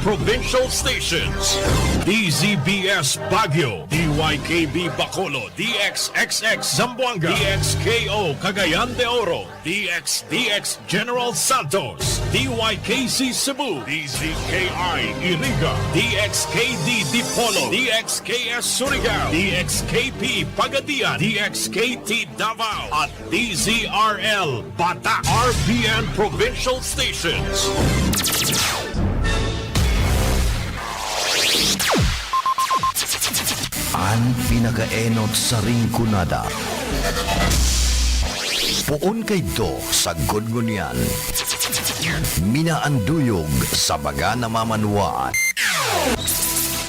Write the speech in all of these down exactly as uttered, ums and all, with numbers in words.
Provincial Stations: D Z B S Baguio, D Y K B Bacolod, D X X X Zamboanga, D X K O Cagayan de Oro, D X D X General Santos, D Y K C Cebu, D Z K I Iriga, D X K D Dipolog, D X K S Surigao, D X K P Pagadian, D X K T Davao, at D Z R L Bata, R P N Provincial Stations. An pinakaenot sa Rinconada. Poon kaidto sagkod ngunyan. Minaanduyog sa mga namamanwaan.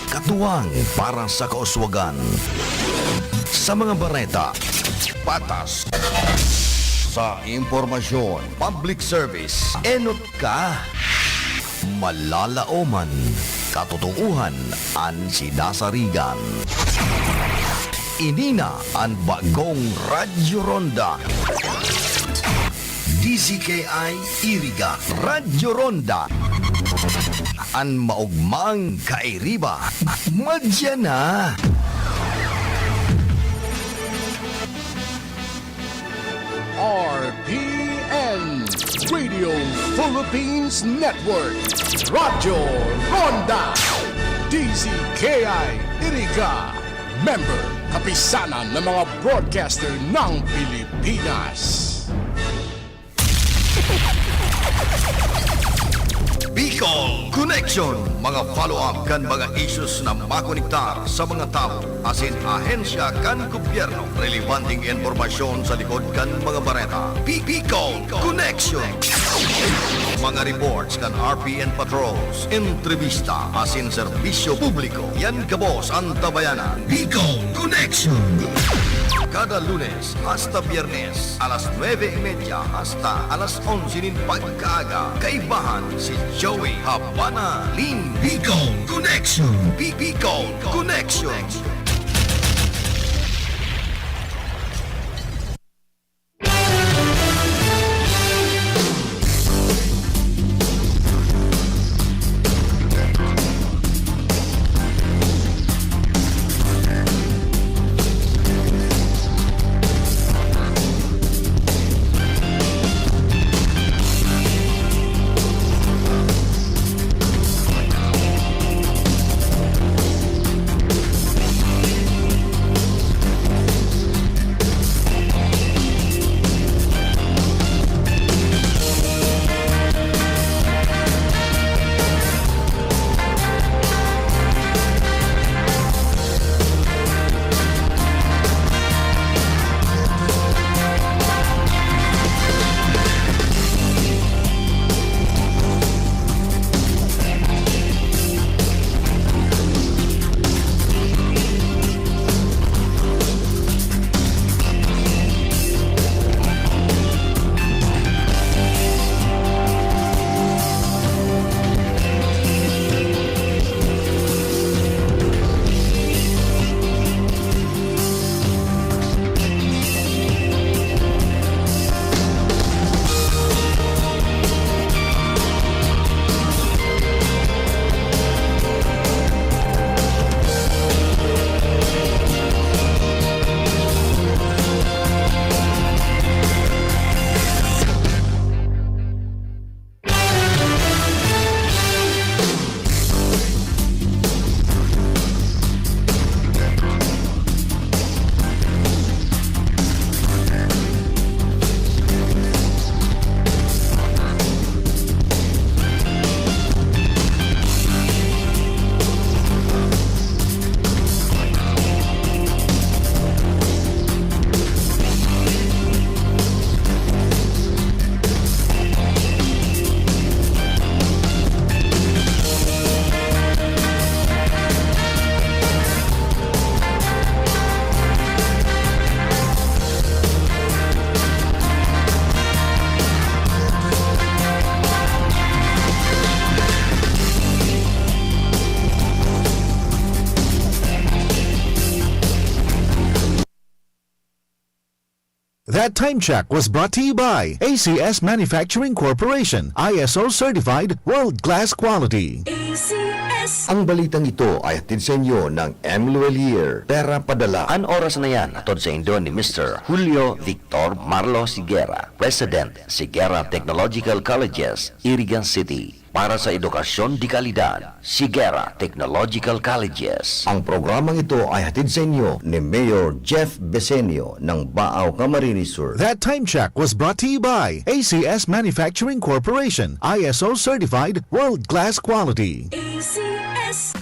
Katuwang para sa kauswagan. Sa mga bareta, patas. Sa impormasyon, public service, enot ka. Malalaoman, katotoohan an sinasarigan. Ini na an bagong Radyo Ronda. D Z K I Iriga, Radyo Ronda. An maogmang kairiba, madya na. R P N, Radio Philippines Network, Radyo Ronda, D Z K I Iriga, member, Kapisanan ng mga Broadcaster ng Pilipinas. Bicol Connection, mga follow-up kan mga issues na makonektar sa mga tawo asin ahensya kan gobyerno. Relebanteng impormasyon sa likod kan mga bareta. Bi-, Bicol Connection. Mga reports kan R P N patrols, entrevista asin serbisyo publiko. Yan gabos an tabayanan. Bicol Connection. Kada Lunes hasta Biyernes, alas nuebe y media hasta alas onse nin pagkaaga, kaibahan si Joey Habana Lin. Bicol Connection. Bi-, Bicol Connection. That time check was brought to you by A C S Manufacturing Corporation, I S O certified, world-class quality. A C S. Ang balitang ito ay hatid sa inyo ng M Luelier, Pera Padala. An oras na yan, hatod sa indo ni Mister Julio Victor Marlo Sigera, President, Sigera Technological Colleges, Irigan City. Para sa edukasyon de kalidad, Sigera Technological Colleges. Ang programang ito ay hatid sa inyo ni Mayor Jeff Besenio ng Baao, Camarines Sur. That time check was brought to you by A C S Manufacturing Corporation, I S O certified, world-class quality. A C S.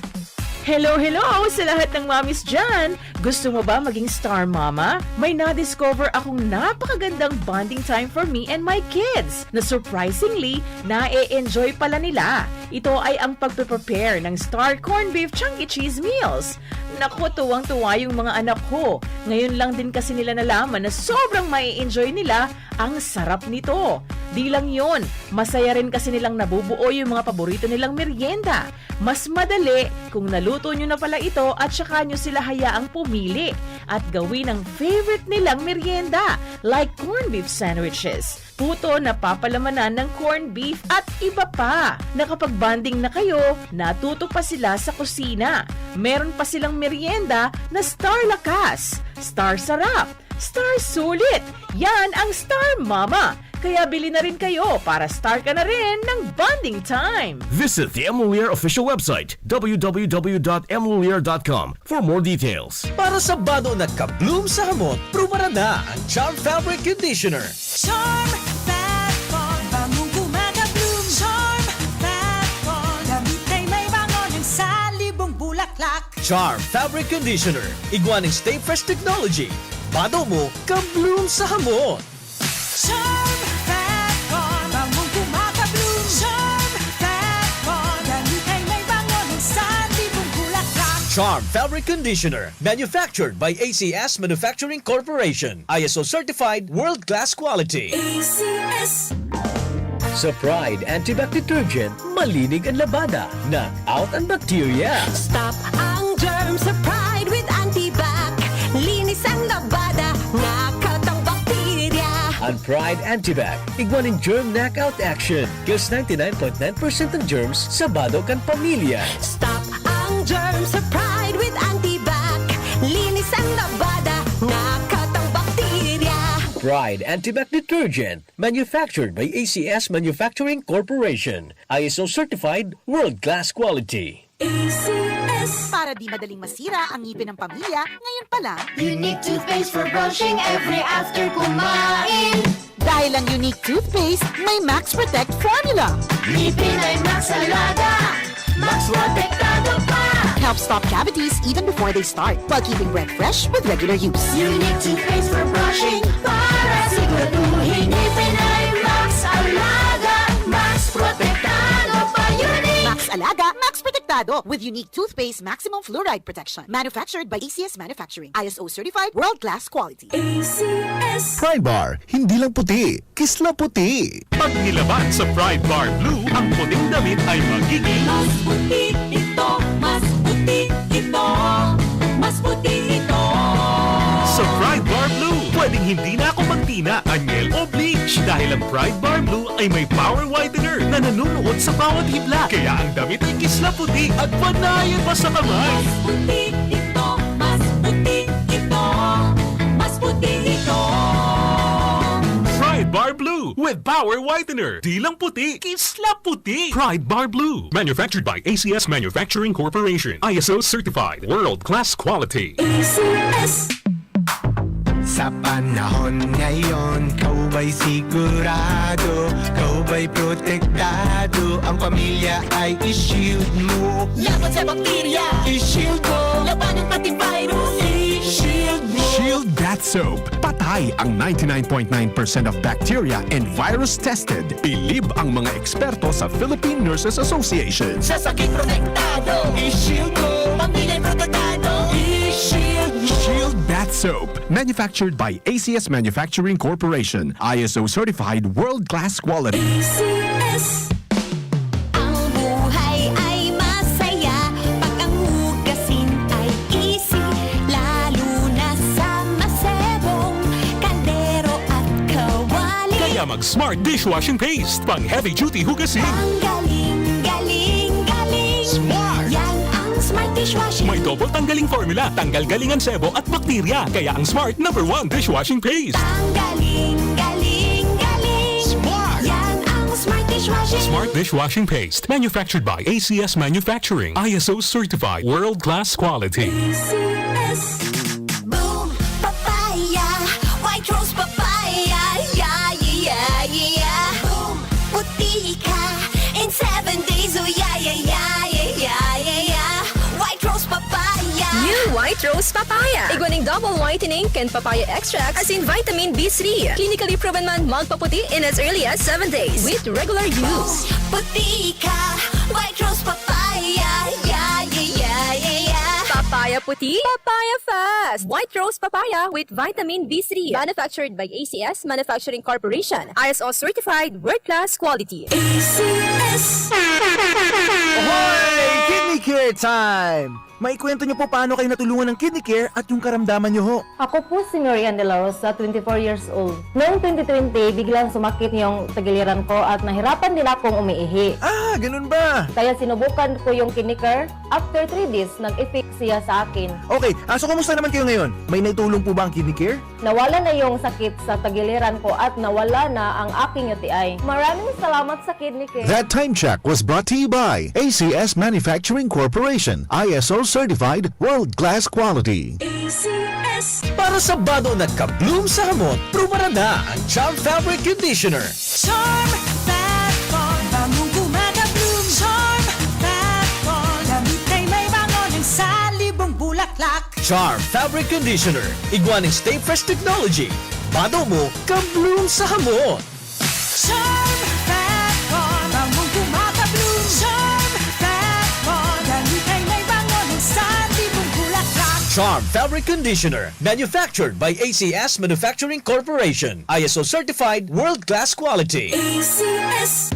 Hello, hello sa lahat ng mommies dyan! Gusto mo ba maging star mama? May na-discover akong napakagandang bonding time for me and my kids na surprisingly, na-e-enjoy pala nila. Ito ay ang pagpe-prepare ng Star Corned Beef Chunky Cheese Meals. Naku, tuwang-tuwa yung mga anak ko. Ngayon lang din kasi nila nalaman na sobrang ma-enjoy nila ang sarap nito. Di lang yon, masaya rin kasi nilang nabubuo yung mga paborito nilang merienda. Mas madali kung naluto nyo na pala ito at saka nyo sila hayaang pumili at gawin ang favorite nilang merienda, like corned beef sandwiches, puto na papalamanan ng corned beef at iba pa. Nakapag-bonding na kayo, natuto pa sila sa kusina. Meron pa silang merienda na Star Lakas, Star Sarap, Star Sulit. Yan ang Star Mama. Kaya bili na rin kayo para star ka na rin ng bonding time. Visit the M Lulier official website, w w w dot m lulier dot com, for more details. Para sa bado na ka-bloom sa hamot, prubaran na ang Charm Fabric Conditioner. Charm Fat Bond, bangong kumaka-bloom. Charm Fat Bond, damit ay may bango ng salibong bulaklak. Charm Fabric Conditioner, igwa ning Stay Fresh Technology. Bado mo, ka-bloom sa hamot. Charm Fat Bond, bangong kumaka-bloom. Charm Fat Bond, damit ay may bango ng salibong bulaklak. Charm Fabric Conditioner, manufactured by A C S Manufacturing Corporation. I S O certified, world-class quality. A C S. Sa Pride Antibac Detergent, malinig an labada, knock out an bakterya. Stop ang germ sa Pride with Antibac. Linis ang labada, knock out ang bakterya. An Pride Antibac, igwa nin germ knockout action. Kills ninety-nine point nine percent ng germs sa bado kan pamilya. Stop ang germ sa Pride with Antibac. Linis ang labada, knock out ang bakterya. Pride Antibac Detergent, manufactured by A C S Manufacturing Corporation. I S O certified, world-class quality. A C S. Para di madaling masira ang ngipin ng pamilya, ngayon pa lang. Unique toothpaste for brushing every after kumain. Dahil ang Unique toothpaste, may Max Protect formula. Ngipin ay Max Alaga, Max Protektado pa. Helps stop cavities even before they start, while keeping breath fresh with regular use. Unique toothpaste for brushing para siguraduhin ngipin ay Max Alaga, Max Protektado pa. Unique. Max Alaga, Max Protektado, with Unique toothpaste maximum fluoride protection. Manufactured by A C S Manufacturing. I S O certified, world-class quality. A C S. Pride Bar, hindi lang puti, kisla puti. Pag nilaban sa Pride Bar Blue, ang puting damit ay magiging mas puti ito, mas puti ito, mas puti ito. Sa Pride Bar Blue, pwedeng hindi na ako magtina, anyel o bleach dahil ang Pride Bar Blue ay may power whitener na nanunuot sa bawat hibla. Kaya ang damit ay kisla puti at panayan pa sa kamay. Mas puti ito, mas puti ito, mas puti ito. Pride Bar Blue with Power Whitener. Di lang puti, kisla puti. Pride Bar Blue. Manufactured by A C S Manufacturing Corporation. I S O certified. World class quality. A C S. Sa panahon ngayon, ikaw ba'y sigurado? Ikaw ba'y protektado? Ang pamilya ay i-shield mo. Laban sa bakterya, i-shield mo. Labanan pati virus, i-shield mo. Shield Bath Soap. Patay ang ninety-nine point nine percent of bacteria and virus tested. Bilib ang mga eksperto sa Philippine Nurses Association. Sa sakit protektado, i-shield mo. Pamilya protektado, i-shield mo. Shield Bath Soap. Manufactured by A C S Manufacturing Corporation. I S O certified world-class quality. A C S. Ang buhay ay masaya pag ang hugasin ay easy, lalo na sa masebong kaldero Mag Smart Dishwashing Paste. Pang heavy duty hugasin. Ang galing, galing, galing. Smart! Yan ang Smart Dishwashing. May double tanggaling formula. Tanggal galingan sebo at bakterya. Kaya ang Smart number one dishwashing paste. Ang galing, galing, galing. Smart! Yan ang Smart Dishwashing. Smart Dishwashing Paste. Manufactured by A C S Manufacturing. I S O certified. World class quality. A C S. Boom! Papaya! White rose papaya! Yeah, yeah, yeah, yeah! Boom! Puti ka in seven days! Oh, yeah, yeah, yeah, yeah, yeah, yeah, yeah! White rose papaya! New White Rose Papaya. Igwa ning double whitening kan papaya extract asin vitamin B three. Clinically proven man magpaputi in as early as seven days with regular use. Puti ka! White rose papaya! Yeah, yeah, yeah, yeah, yeah! Papaya puti, papaya fast! White Rose Papaya with vitamin B three. Manufactured by A C S Manufacturing Corporation. I S O certified, world class quality. A C S. Hoy! Kidney Care Time! Maikwento niyo po paano kayo natulungan ng Kidney Care at yung karamdaman niyo ho. Ako po si Marian De La Rosa, twenty-four years old. Noong twenty twenty, biglang sumakit yung tagiliran ko at nahirapan din akong umiihi. Ah, ganun ba? Kaya sinubukan ko yung Kidney Care. After three days, nag-effect siya sa akin. Okay, ah, so kumusta naman kayo ngayon? May naitulong po ba ang Kidney Care? Nawala na yung sakit sa tagiliran ko at nawala na ang aking U T I. Maraming salamat sa Kidney Care. That time check was brought to you by A C S Manufacturing Corporation, I S O certified, world class quality. Para sa bado na ka-bloom sa hamot, prubarada ang Charm Fabric Conditioner. Charm Fat Bond, bangong gumagabloom. Charm Fat Bond, damit ay may bango ng salibong bulaklak. Charm Fabric Conditioner, igwa ning Stay Fresh Technology. Bado mo, ka-bloom sa hamot. Charm Fat Bond, bangong gumagabloom. Charm Fat Bond, damit ay may bango ng salibong bulaklak. Charm Fabric Conditioner, manufactured by A C S Manufacturing Corporation. I S O certified, world class quality. A C S.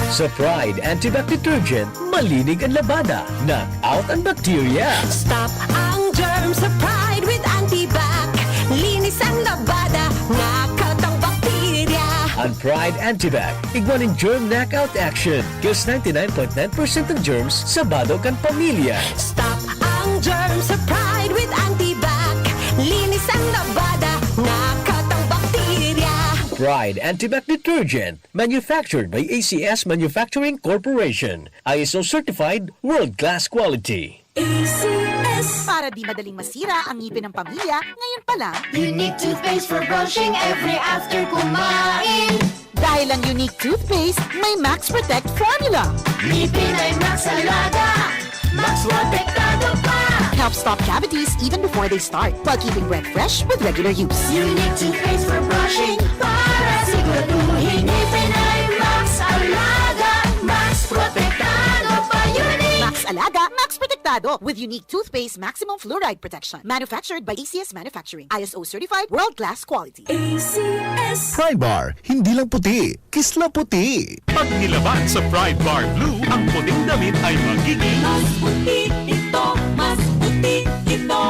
Sa Pride Antibac Detergent, malinig ang labada, knock out ang bakterya. Stop ang germs sa Pride with Antibac. Linis ang labada, knock out ang bakterya. Ang Pride Antibac, igwa nin germ knockout action. Kills ninety-nine point nine percent ng germs sa bado kan pamilya. Stop ang germs sa Pride with Antibac. Linis ang labada, knock out ang bakterya. Pride Antibac Detergent, manufactured by A C S Manufacturing Corporation. I S O certified, world class quality. A C S. Para di madaling masira ang ngipin ng pamilya, ngayon pa lang. Unique toothpaste for brushing every after kumain. Dahil ang Unique toothpaste may Max Protect formula. Ngipin ay Max Alaga, Max Protektado pa. Help stop cavities even before they start, while keeping breath fresh with regular use. Unique toothpaste for brushing para siguraduhin ngipin ay Max Alaga, Max Protektado pa. Unique! Max Alaga, Max Protektado with Unique Toothpaste Maximum Fluoride Protection. Manufactured by A C S Manufacturing. I S O certified, world-class quality. A C S. Pride Bar, hindi lang puti, kisla puti. Pag nilaban sa Pride Bar Blue, ang puting damit ay magiging Mas puti ito, mas puti ito,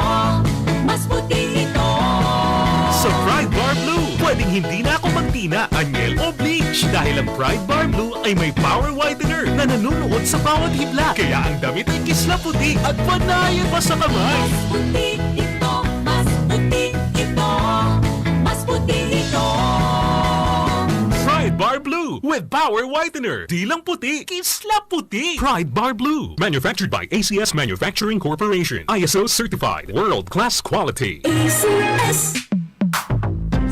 mas puti ito. Sa Pride Bar Blue, pwedeng hindi na ako magtina, anyel o bleach dahil ang Pride Bar Blue ay may power whitener na nanunuot sa bawat hibla. Kaya ang damit ay kisla puti at panayan pa sa kamay. Mas puti ito, mas puti ito, mas puti ito. Pride Bar Blue with Power Whitener. Di lang puti, kisla puti. Pride Bar Blue. Manufactured by A C S Manufacturing Corporation. I S O certified. World class quality. A C S.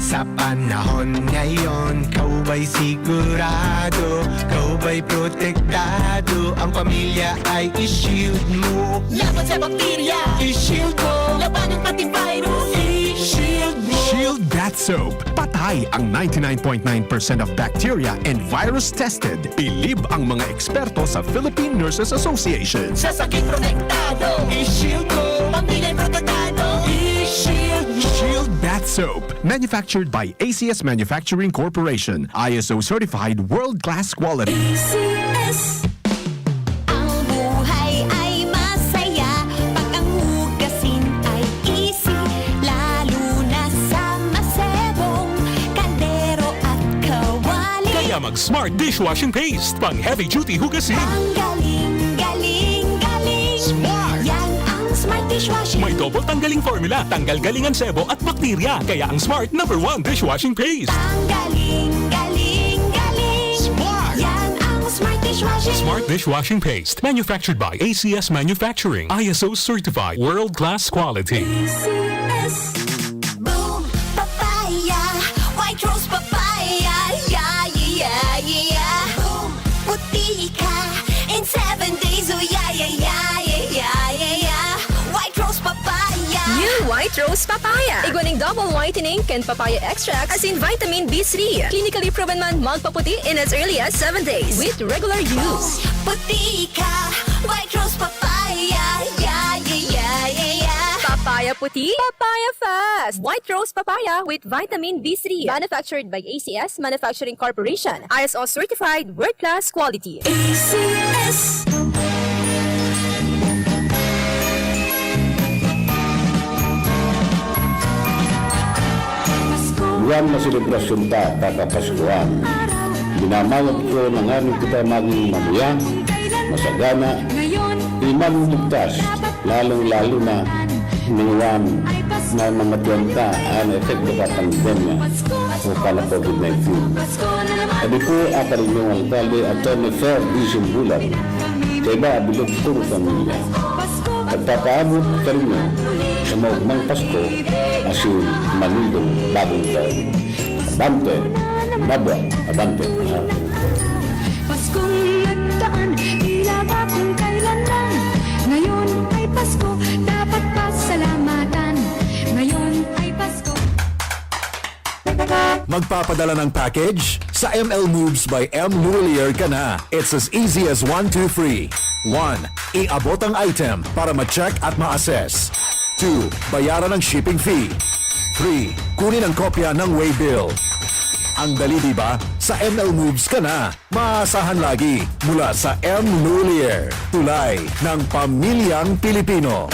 Sa panahon ngayon, ikaw ba'y sigurado? Ikaw ba'y protektado? Ang pamilya ay i-shield mo. Laban sa bakterya, i-shield mo. Labanan pati virus, i-shield mo. Shield Bath Soap. Patay ang ninety-nine point nine percent of bacteria and virus tested. Bilib ang mga eksperto sa Philippine Nurses Association. Sa sakit protektado, i-shield mo. Pamilya protektado, i-shield mo. Shield Bath Soap. Manufactured by A C S Manufacturing Corporation. I S O certified, world-class quality. A C S. Ang buhay ay masaya pag ang hugasin ay easy, lalo na sa masebong kaldero at Smart dishwashing paste, pang heavy duty hugasin. Ang galing, galing, galing. Smart! Yan ang Smart dishwashing. May double tanggaling formula, tanggal galing ang sebo at bakterya. Kaya ang Smart number one dishwashing paste. Ang galing, galing, galing. Smart! Yan ang Smart dishwashing. Smart dishwashing paste, manufactured by A C S Manufacturing, I S O certified, world class quality. A C S. Boom, papaya, white rose papaya, yeah, yeah, yeah, yeah. Boom, puti ka in seven days, oh yeah, yeah, yeah. White rose papaya. New White Rose Papaya. Igwa ning double whitening kan papaya extract asin vitamin B three. Clinically proven man magpaputi in as early as seven days with regular use. Puti ka, white rose papaya, yeah, yeah, yeah, yeah, yeah. Papaya puti, papaya fast. White Rose Papaya with vitamin B three. Manufactured by A C S Manufacturing Corporation. I S O certified, world class quality. A C S. Duwang na selebrasyon ta, kakapaskuhan. Minamayot ko na nganing kita magin mamuya, masagana, i magin ligtas, lalong-lalo na ngani na mga tiyan ta an epekto kan pandemya o kan COVID nineteen. Kami po an inyong alkalde, Attorney Fer Dizon Bulan, kaiba bilog puro pamilya. Nagpapaabot kaninyo sa maogmang Pasko asin manindong bagong taon. Abante, Nabua, abante. Paskong nagdaan, tila ba kung kailan lang. Ngayon ay Pasko, dapat pasalamatan. Ngayon ay Pasko. Magpapadala ng package? Sa M L Moves by M Louelier ka na. It's as easy as one, two, three. One, iabot ang item para ma-check at ma-assess. Two, bayaran ang shipping fee. Three, kunin ang kopya ng waybill. Ang dali, di ba? Sa M L Moves ka na. Maasahan lagi mula sa M Louelier. Tulay ng pamilyang Pilipino.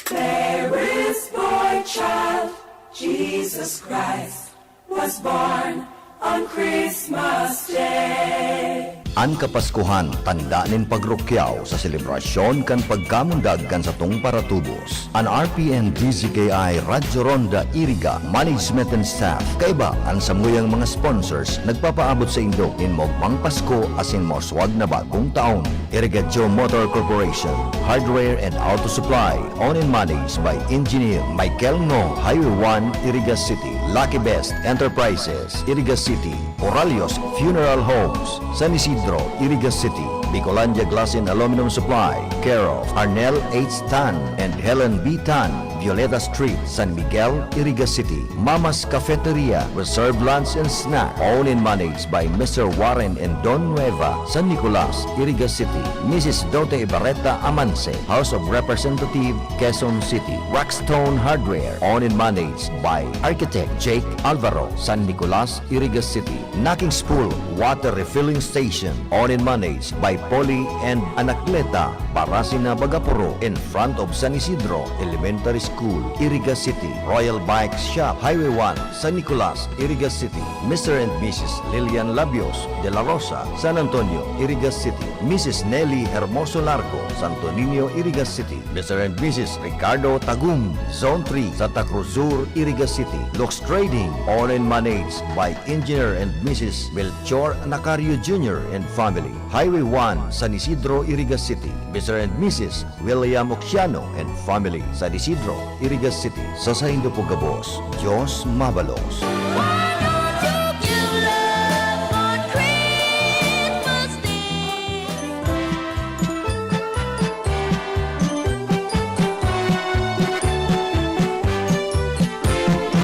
There is boy child, Jesus Christ, was born on Christmas Day. An Kapaskuhan, tanda nin pagrukyaw sa selebrasyon kan pagkamundag kan satong paratubos. An R P N D Z K I Radyo Ronda Iriga, management and staff, kaiba an samuyang mga sponsors, nagpapaabot saindo nin maogmang Pasko asin mauswag na bagong taon. Irigatio Motor Corporation, Hardware and Auto Supply, owned and managed by Engineer Michael Ngo, Highway one, Iriga City. Lucky Best Enterprises, Iriga City. Oralios Funeral Homes, San Isidro, Iriga City. Bicolandia Glass and Aluminum Supply, care of Arnel H Tan and Helen B Tan, Violeta Street, San Miguel, Iriga City. Mama's Cafeteria, reserved lunch and snack, owned and managed by Mister Warren and Don Nueva, San Nicolas, Iriga City. Missus Dote Ibarreta Amanse, House of Representative, Quezon City. Rockstone Hardware, owned and managed by Architect Jake Alvaro, San Nicolas, Iriga City. Naking's Pool Water Refilling Station, owned and managed by Polly and Anacleta Barasina Bagapuro, in front of San Isidro Elementary School, Iriga City. Royal Bike Shop, Highway one, San Nicolas, Iriga City. Mister and Missus Lilian Labios de la Rosa, San Antonio, Iriga City. Missus Nelly Hermoso Largo, Santo Niño, Iriga City. Mister and Missus Ricardo Tagum, Zone three, Santa Cruz Sur, Iriga City. Lux Trading, owned and managed by Engineer and Missus Melchor Nacario Junior and family. Highway one, San Isidro, Iriga City. Mister and Missus William Oxiano and family, San Isidro, Iriga City. Sa saindo po gabos, Diyos mabalos.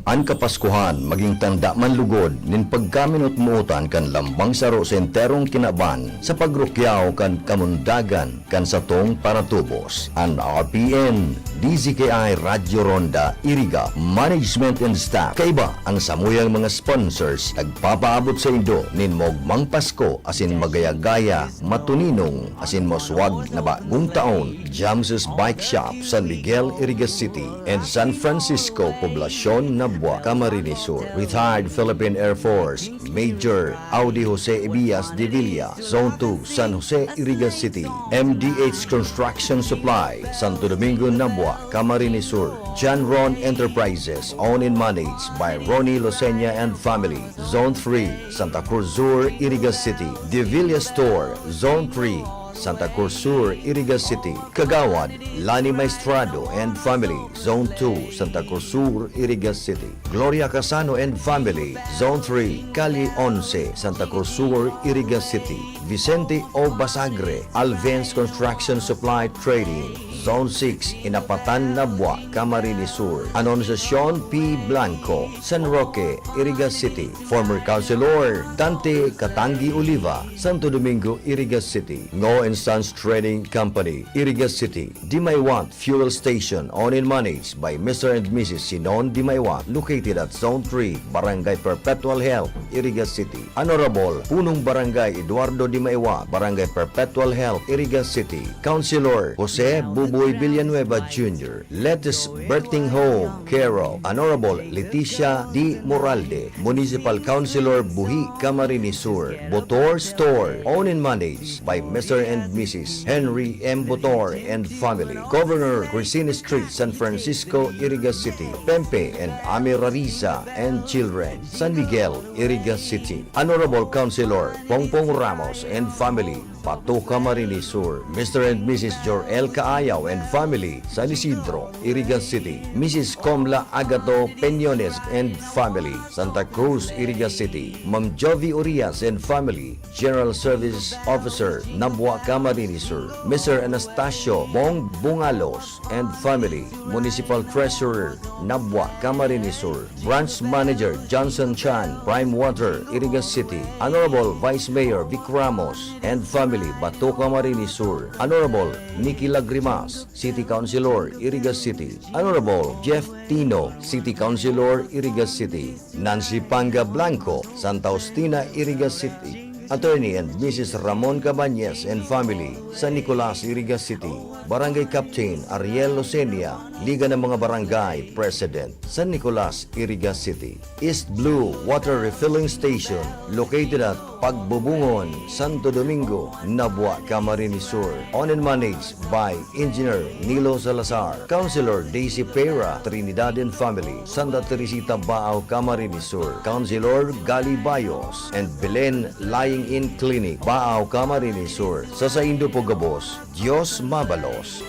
An Kapaskuhan magin tanda man lugod nin pagkaminot-mootan kan lambang saro sa enterong kinaban sa pagrukyaw kan kamundagan kan satong paratubos, an R P N, D Z K I Radyo Ronda, Iriga, management and staff, kaiba an samuyang mga sponsors, nagpapaabot saindo nin maogmang Pasko asin magaya-gaya, matuninong asin mauswag na bagong taon. James's Bike Shop, San Miguel, Iriga City, and San Francisco, Poblacion, Nabua. Nabua, Camarines Sur. Retired Philippine Air Force Major Audi Jose Ebias de Villa, Zone two, San Jose, Iriga City. M D H Construction Supply, Santo Domingo, Nabua, Camarines Sur. John Ron Enterprises, owned and managed by Ronnie Losenia and family. Zone three, Santa Cruz Sur, Iriga City. De Villa Store, Zone three, Santa Cruz Sur, Iriga City. Kagawad Lani Maestrado and family, Zone two, Santa Cruz Sur, Iriga City. Gloria Casano and family, Zone three, Calle onse, Santa Cruz Sur, Iriga City. Vicente O Basagre, Alven's Construction Supply Trading, Zone six, Inapatan, Nabua, Camarines Sur. Anunciacion P Blanco, San Roque, Iriga City. Former Councilor Dante Katangi Oliva, Santo Domingo, Iriga City. Ngo and Sons Trading Company, Iriga City. Dimaywat Fuel Station, owned and managed by Mister and Missus Sinon Dimaywat, located at Zone three, Barangay Perpetual Health, Iriga City. Honorable Punong Barangay Eduardo Dimaywat, Barangay Perpetual Health, Iriga City. Councilor Jose Buboy Villanueva Junior, Lettuce Birthing Home, care of Honorable Leticia D Moralde, Municipal Councilor Buhi, Camarines Sur. Botor Store, owned and managed by Mister and Missus Henry M Botor and family. Governor Crescent Street, San Francisco, Iriga City. Pempe and Ami Rariza and children, San Miguel, Iriga City. Honorable Councilor Pongpong Ramos and family, Bato, Camarines Sur. Mister and Missus Jor-El Kaayaw and family, San Isidro, Iriga City. Missus Comla Agato Peñones and family, Santa Cruz, Iriga City. Ma'am Jovi Urias and family, General Service Officer, Nabua, Camarines Sur. Mister Anastasio Bong Bungalos and family, Municipal Treasurer, Nabua, Camarines Sur. Branch Manager Johnson Chan, Prime Water, Iriga City. Honorable Vice Mayor Vic Ramos and family, Bato, Camarines Sur. Honorable Nicky Lagrimas, City Councilor, Iriga City. Honorable Jeff Tino, City Councilor, Iriga City. Nancy Panga Blanco, Santa Justina, Iriga City. Attorney and Missus Ramon Cabañez and family, San Nicolas, Iriga City. Barangay Captain Ariel Losenia, Liga ng mga Barangay President, San Nicolas, Iriga City. East Blue Water Refilling Station, located at Pagbubungon, Santo Domingo, Nabua, Camarines Sur. Owned and managed by Engineer Nilo Salazar, Councilor Daisy Pera, Trinidad and family, Santa Teresita, Baao, Camarines Sur, Councilor Gali Bayos, and Belen Lying-in Clinic, Baao, Camarines Sur. Sa saindo po gabos, Diyos mabalos.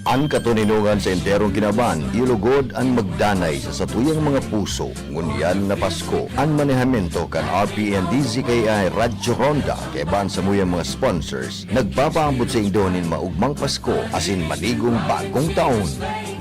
An katoninongan sa enterong kinaban, iyo lugod an magdanay sa satuyang mga puso, ngunyan na Pasko. An manehamento kan R P N D Z K I Radyo Ronda, kaiba an samuyang mga sponsors, nagpapaambot saindo nin maogmang Pasko asin maligong bagong taon.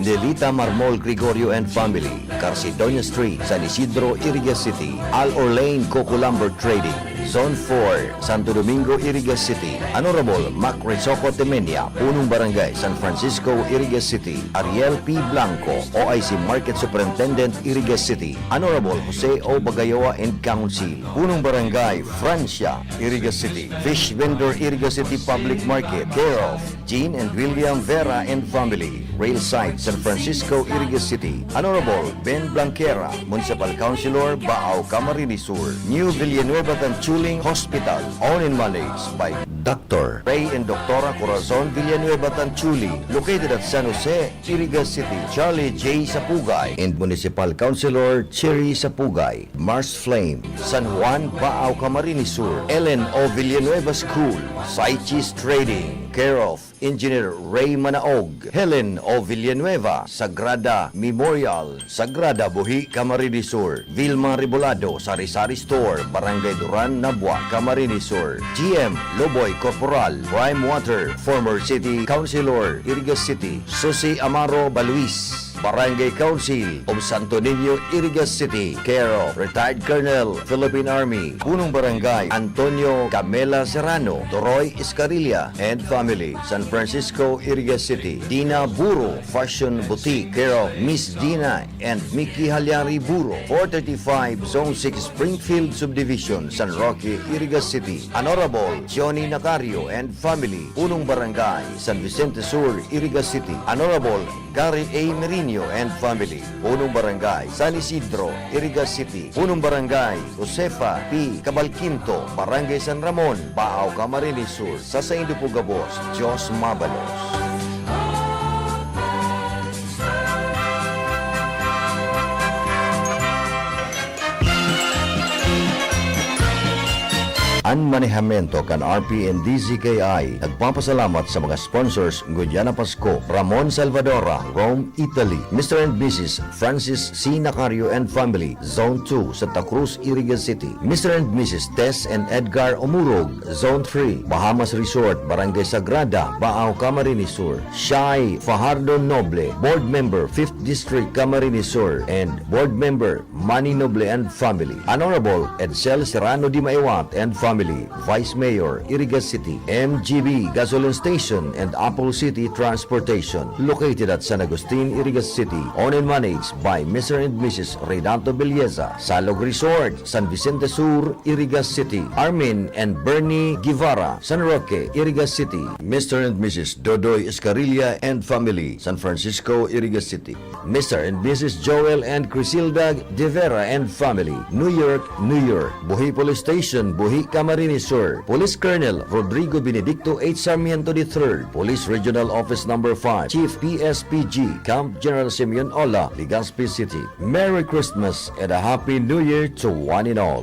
Nelita Marmol Gregorio and family, Carcedonia Street, San Isidro, Iriga City. Al Orlein Coco Lumber Trading, Zone four, Santo Domingo, Iriga City. Honorable Mac Resoco Temenia, Punong Barangay, San Francisco, Iriga City. Ariel P Blanco, O I C Market Superintendent, Iriga City. Honorable Jose O Bagayoa and Council, Punong Barangay, Francia, Iriga City. Fish Vendor, Iriga City Public Market, care of Jean and William Vera and family, Railside, San Francisco, Iriga City. Honorable Ben Blanquera, Municipal Councilor, Baao, Camarines Sur. New Villanueva Tanchuling Hospital, owned and managed by Doctor Ray and Doctora Corazon Villanueva Tanchuling, located at San Jose, Iriga City. Charlie J Sapugay and Municipal Councilor Cherry Sapugay. Mars Flame, San Juan, Baao, Camarines Sur. Ellen O Villanueva School, Saichis Trading, care of Engineer Ray Manaog. Helen O Villanueva, Sagrada Memorial, Sagrada Buhi, Camarines Sur. Vilma Rebolado, Sari-Sari Store, Barangay Duran, Nabua, Camarines Sur. G M Loboy Corporal, Prime Water, former City Councilor, Iriga City. Susi Amaro Baluis, Barangay Council of Santo Niño, Iriga City, care of retired Colonel, Philippine Army, Punong Barangay Antonio Camela Serrano, Toroy Escarilla and family, San Francisco, Iriga City, Dina Buro Fashion Boutique, care of Miss Dina and Mickey Halyari Buro, four thirty-five Zone six, Springfield Subdivision, San Roque, Iriga City, Honorable Johnny Nacario and family, Punong Barangay San Vicente Sur, Iriga City, Honorable Gary A. Merino and family, Punong Barangay San Isidro, Iriga City, Punong Barangay Josefa P. Cabalquinto, Barangay San Ramon, Baao, Camarines Sur, sa saindo po gabos, Diyos mabalos. An manehamento kan R P N D Z K I nagpapasalamat sa mga sponsors ngunyan na Pasko: Ramon Salvadora, Rome, Italy; Mister and Missus Francis C. Nacario and family, Zone two, Santa Cruz, Iriga City; Mister and Missus Tess and Edgar Omurog, Zone three, Bahamas Resort, Barangay Sagrada, Baao, Camarines Sur; Shai Fajardo Noble, Board Member, Fifth District, Camarines Sur, and Board Member, Manny Noble and family; Honorable Edsel Serrano de Maewat and family, Vice Mayor, Iriga City; M G B Gasoline Station and Apple City Transportation, located at San Agustin, Iriga City, owned and managed by Mister and Missus Renato Belleza; Salog Resort, San Vicente Sur, Iriga City; Armin and Bernie Guevara, San Roque, Iriga City; Mister and Missus Dodoy Escarilla and family, San Francisco, Iriga City; Mister and Missus Joel and Crisilda De Vera and family, New York, New York; Buhi Police Station, Buhi, Camarines Sur; Police Colonel Rodrigo Benedicto H. Sarmiento the third, Police Regional Office Number five, Chief P S P G, Camp General Simeon Ola, Legazpi City. Merry Christmas and a Happy New Year to one and all.